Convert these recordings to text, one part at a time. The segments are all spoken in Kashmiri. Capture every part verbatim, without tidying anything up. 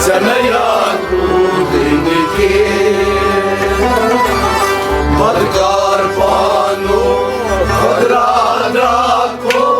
ژےٚ نَے آو روٗدٕے نہٕ کینٛہہ۔ بدکار پانو خۄدرا درٛاکو۔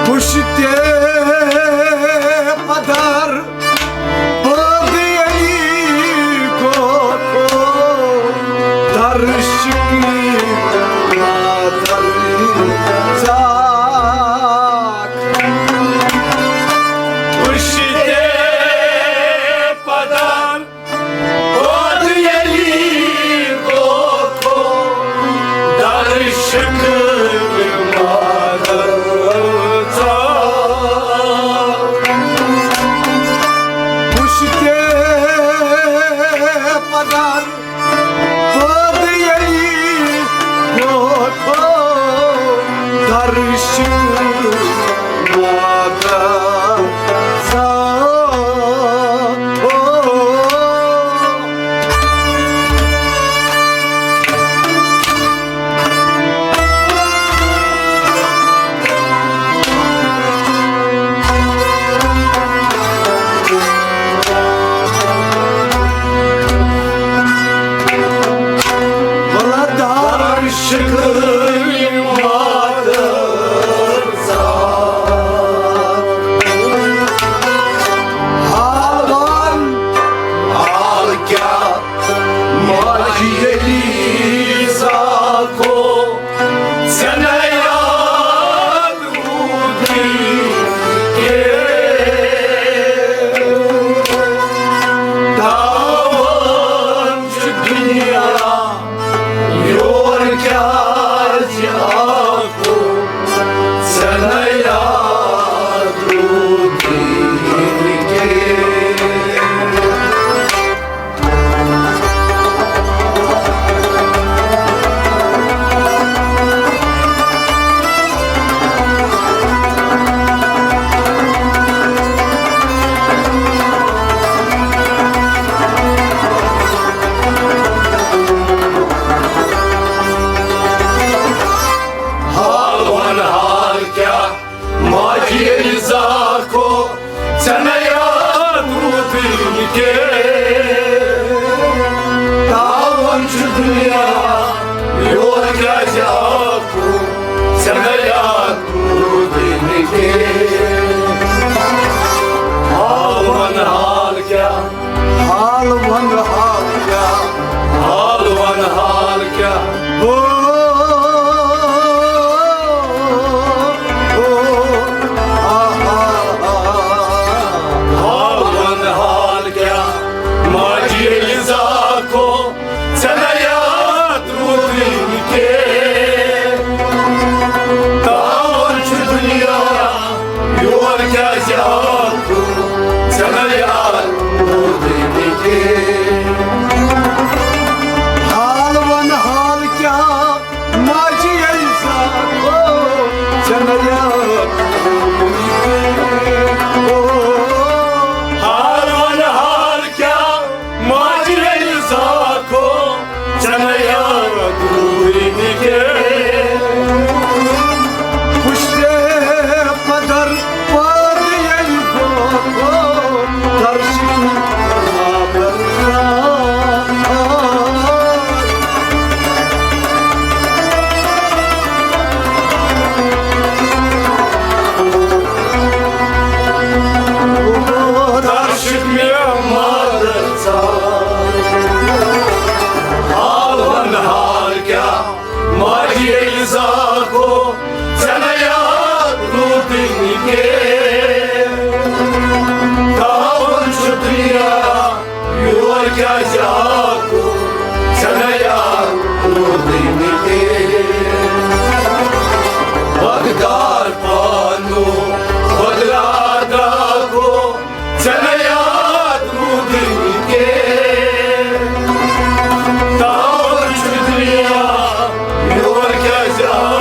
پُشتِ پدر پٲدٕ ییٚلہِ گوٚو، در شِکلی مادر ژاک۔ پُشتِ پدر پٲدٕ ییٚلہِ گوٚو، در شِکلی مادر ژاک۔ پُشتِ پدر پٲدٕ ییٚلہِ گوٚو، در شِکلی مادر ژاک۔ ییٚلہِ زاکو ژےٚ نہ یاد روٗدٕے نہٕ کینٛہہ۔ تاوُن چھُ دُنیا یور کیٛازِ آکو ژےٚ نہ یاد روٗدٕے نہٕ کینٛہہ۔ وقدار پانو خۄد را درٛاکو ژےٚ نہ یاد روٗدٕے نہٕ کینٛہہ۔ تاوُن چھُ دُنیا یور کیٛازِ آکو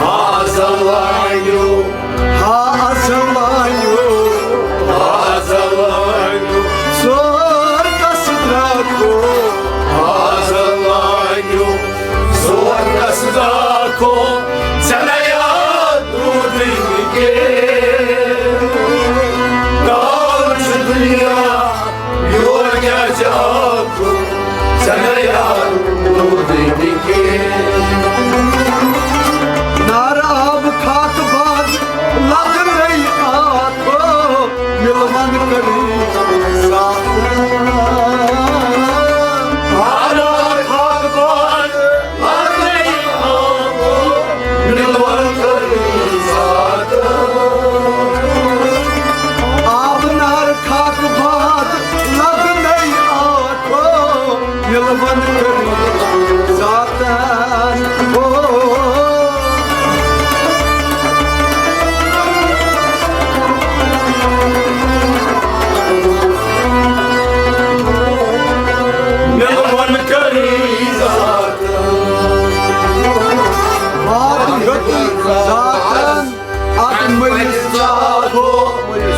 آز لانیو، آز لانیو، آز لانیو، ژور دس درٛاکو، آز لانیو، ژور دس درٛاکو، ژےٚ نَے یاد روٗدٕے نہٕ کینٛہہ۔ کال چھُ دُنیا یور کیٛازِ آو؟ ژےٚ نَے یاد روٗدٕے نہٕ کینٛہہ۔ نارٕ آب خاکہٕ باد لگنے آتھو، مِلوَن کٔرِتھ ساتھ۔ نارٕ آب خاکہٕ باد لگنے آتھو، مِلوَن کٔرِتھ ساتھ۔ آب نار خاکہٕ باد لگنے آتھو، مِلوَن کٔرِتھ ساتن ہو۔ مِلوَن کٔرِتھ ساتن۔ باد ہیوٚتُن ساتن۔ اَتھ مٔلِس ژاو ہو،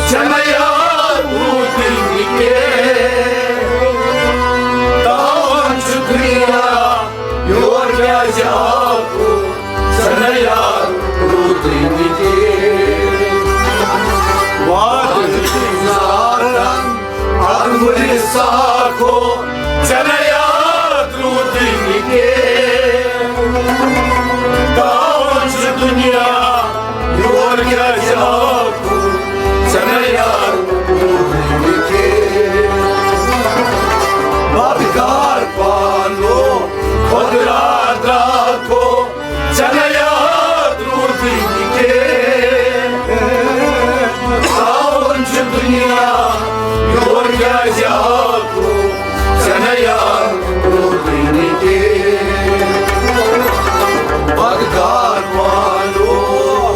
ژےٚ نَے یاد روٗدٕے نہٕ کینٛہہ۔ تاوان چھُ دُنیا، یور کیٛازِ آو؟ ژےٚ نَے یاد روٗدٕے نہٕ کینٛہہ۔ وادٕ زارن، اَتھ مٔلِس ژاو ہو، ژےٚ نَے یاد روٗدٕے نہٕ کینٛہہ۔ تاوان چھُ دُنیا، یور کیٛازِ آوُکھ؟ ژےٚ نَے یاد روٗدٕے نہٕ کینٛہہ۔ پتہٕ کر پانو خۄد را درٛاکو، ژےٚ نَے یاد روٗدٕے نہٕ کینٛہہ۔ تاوان چھُ دُنیا، یور کیٛازِ آوُکھ؟ ژےٚ نَے یاد روٗدٕے نہٕ کینٛہہ۔ پتہٕ کر پانو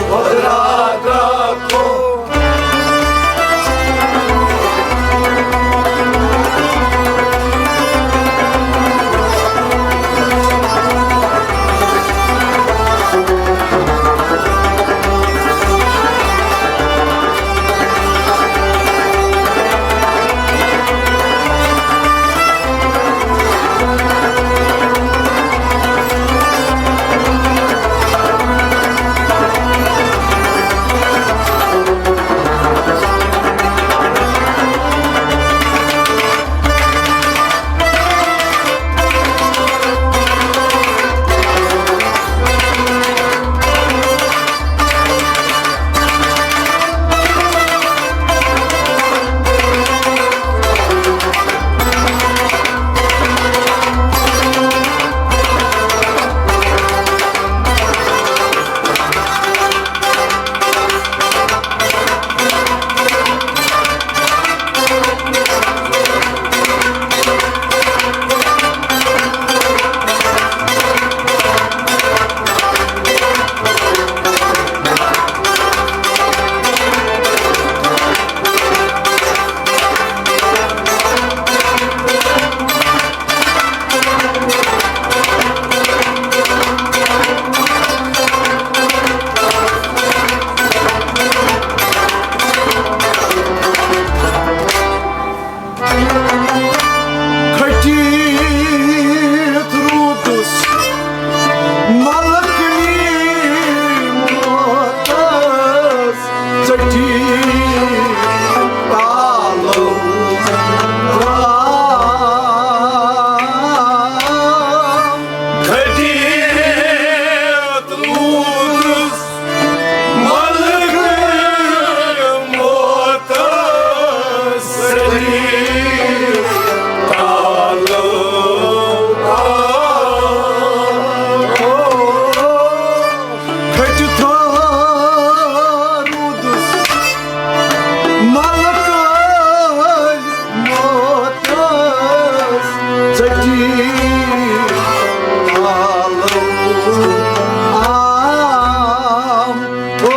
خۄد را درٛاکو۔ کھٔٹِتھ روٗدُس ملکنہِ موتس، ژٔٹِتھ تالو رام۔ کھٔٹِتھ روٗدُس ملک موتس سۭتۍ تعلق۔ کھٔٹِتھ روٗدُس ملک موتس ژٔٹِتھ آلو عام۔ او۔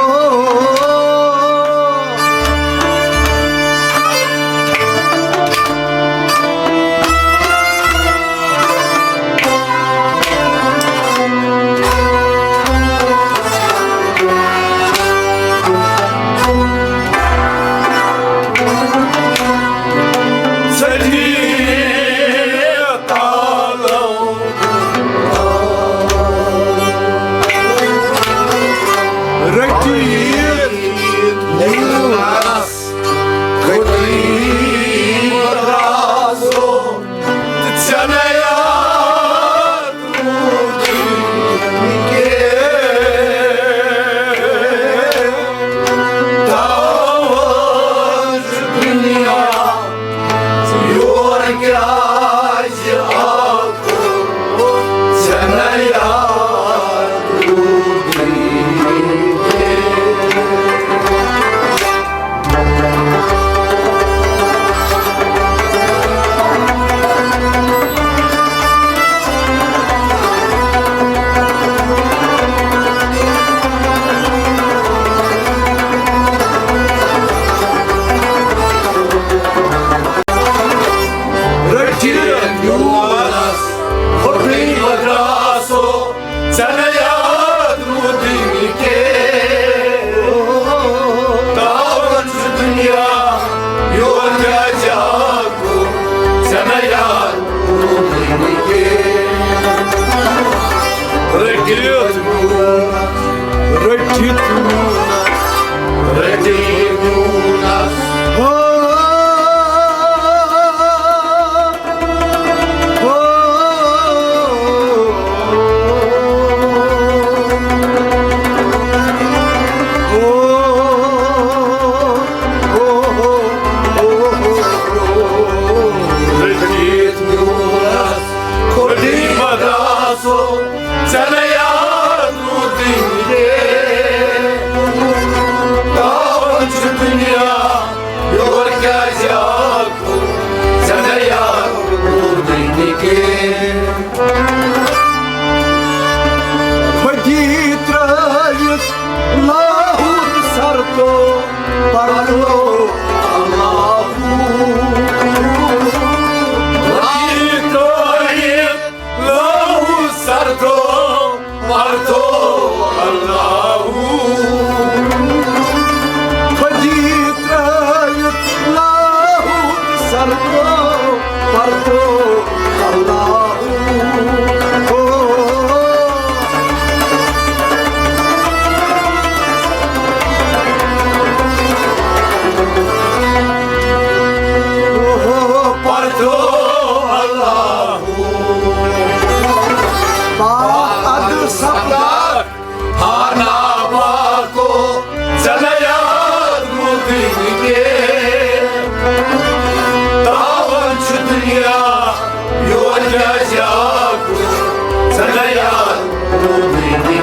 یاد روٗدٕے نہٕ کینٛہہ۔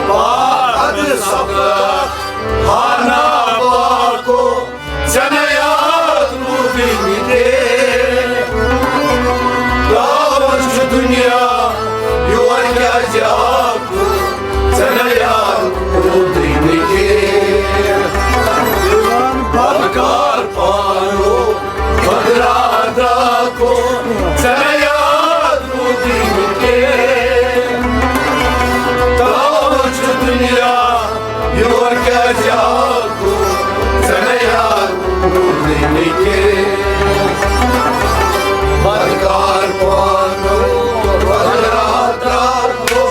باحد سبق ہانا باکو، ژےٚ نہٕ یاد روٗدٕے نہٕ کینٛہہ۔ گاوَن چھُ دُنیا، یور کیٛازِ آو؟ ژےٚ نہٕ یاد روٗدٕے نہٕ کینٛہہ۔ بدکار پانو، بدرا داکو، ژےٚ نہٕ یاد روٗدٕے نہٕ کینٛہہ۔ تاوَن چھُ دُنیا، یور کیٛازِ آو؟ ژےٚ نہٕ یاد روٗدٕے نہٕ کینٛہہ۔ بدکار پانو، بدرا داکو۔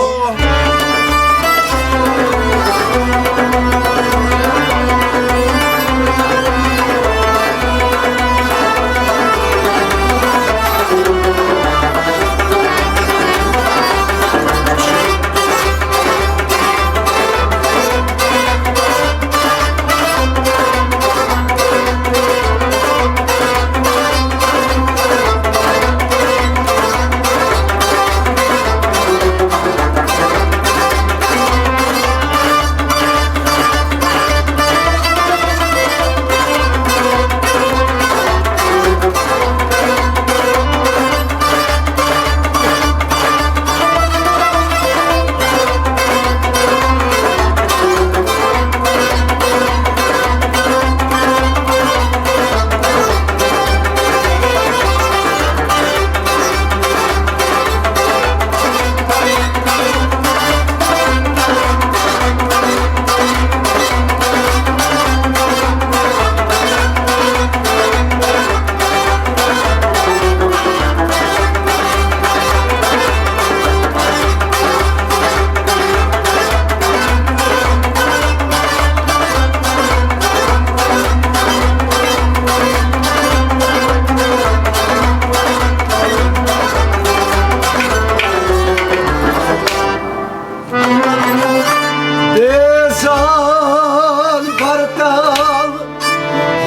بیزان برتل،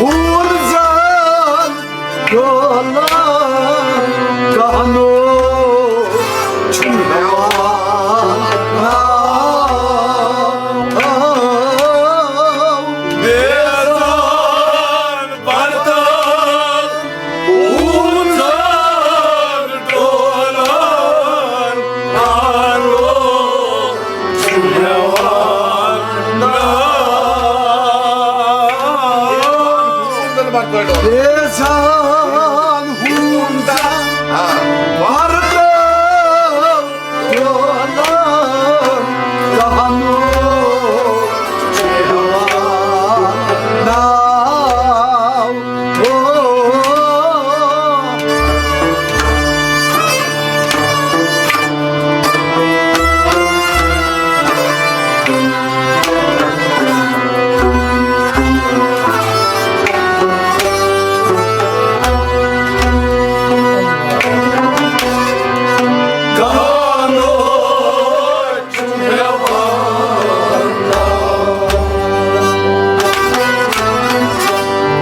ہوٗن زان ڈولان، کہنو چھُم ہٮ۪وان ناو۔ بیزان برتل، ہوٗن زان ڈولان، آرو چھُم ہٮ۪وان ناو۔ بیزان ہوٗن زان برتل، ڈولان، کہنو چھُم ہٮ۪وان ناو۔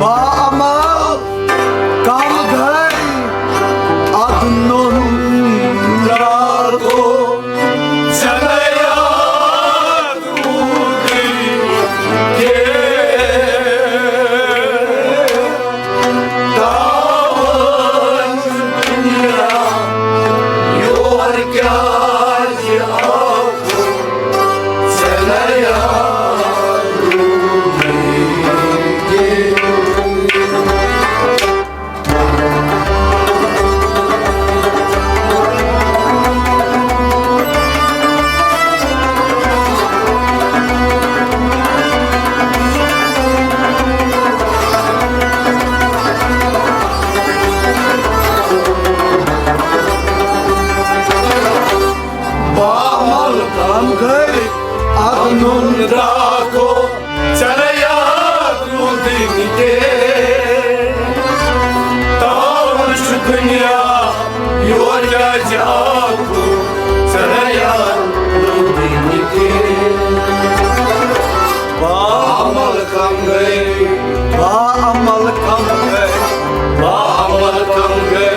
باعمل کم گٔے ادنُن راتو، ژےٚ نہٕ یاد روٗدٕے کینٛہہ۔ تاوَن دُنیا یور کیٛازِ آوُکھ؟ باعمل کم گٔے ادنُن راتو، ژےٚ نہٕ یاد روٗدٕے نہٕ کینٛہہ۔ تاوَن چھُ دُنیا یور کیٛازِ آوُکھ؟ ژےٚ نہٕ یاد روٗدٕے نہٕ کینٛہہ۔ باعمل کم گٔے، باعمل کم گٔے، باعمل کم گٔے۔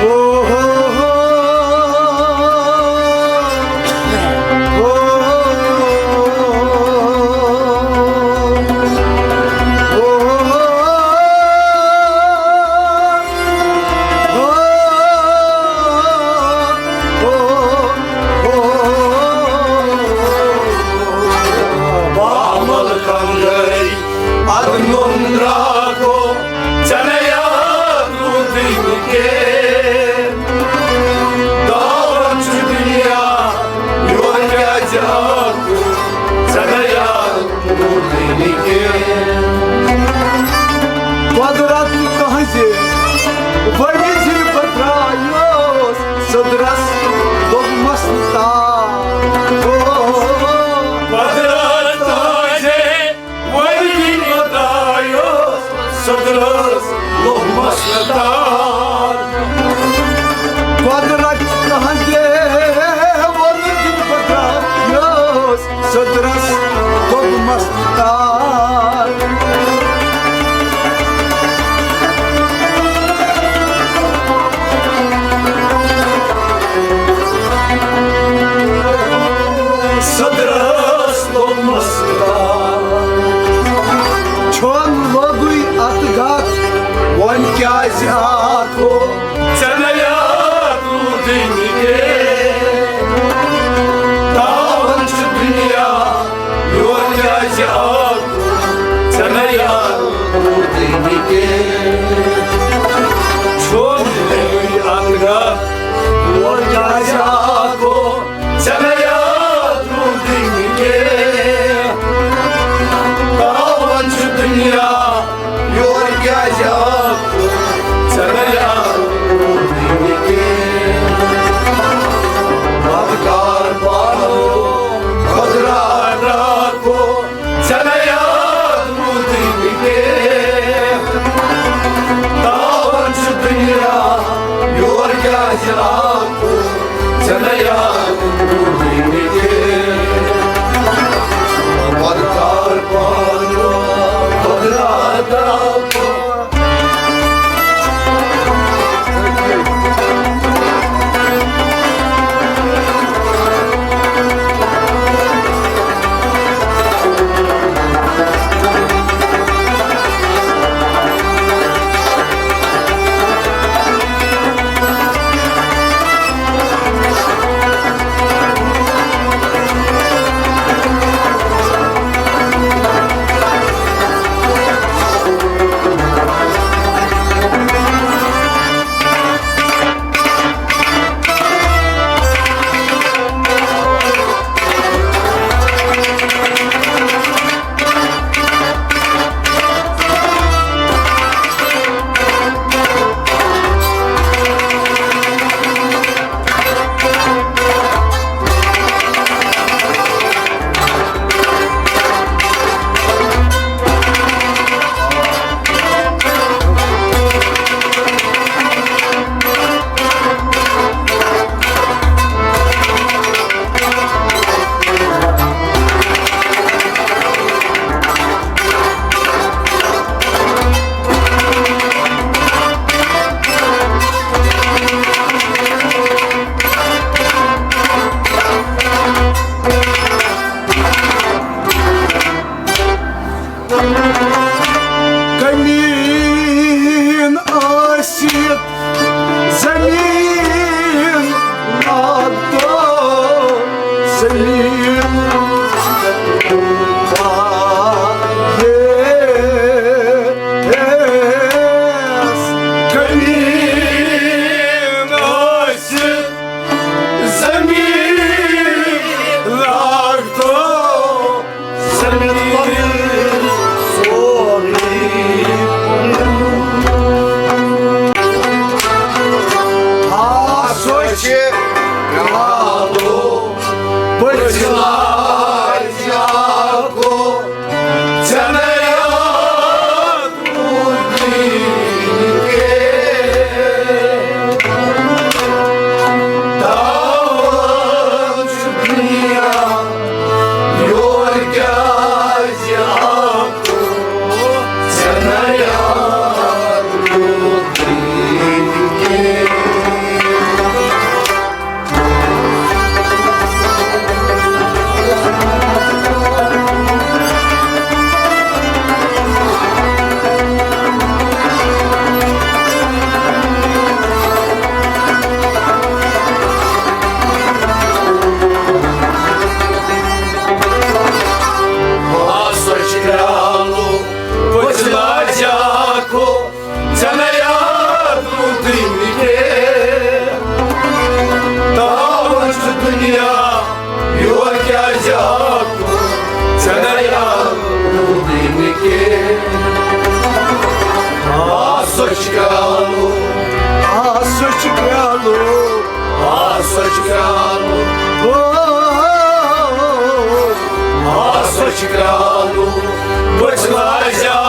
او ہو ہو۔ اور کیٛازِ آکھ ژےٚ نہٕ یاد روٗدٕے نہٕ کینٛہہ؟ تاوَن چھُ دُنیا، یور کیٛازِ آکھ ژےٚ نہٕ یاد روٗدٕے نہٕ کینٛہہ؟ بدکار پانہٕ خۄد راتھ راتھ گوٚو ژےٚ نہٕ یاد روٗدٕے نہٕ کینٛہہ۔ تاوَن چھُ دُنیا، یور کیٛازِ آکھ ژےٚ نہٕ یاد روٗدٕے نہٕ کینٛہہ۔ بدکار پانہٕ خۄد راتھ راتھ گوٚو کمین ٲسِتھ زمین لاگتو، زمین کمین ٲسِتھ زمین لاگتو۔ ژےٚ نہ یاد روٗدٕے نہٕ کینٛہہ۔ تاوَن چھُ دُنیا، یور کیٛازِ آو؟ ژےٚ نہ یاد روٗدٕے نہٕ کینٛہہ۔ آ، سۄ چھِ کرٛالو۔ آ، سۄ چھِ کرٛالو۔ آ، سۄ چھِ کرٛالو۔ او، آ، سۄ چھِ کرٛالو۔ بہٕ چھُس لاجان۔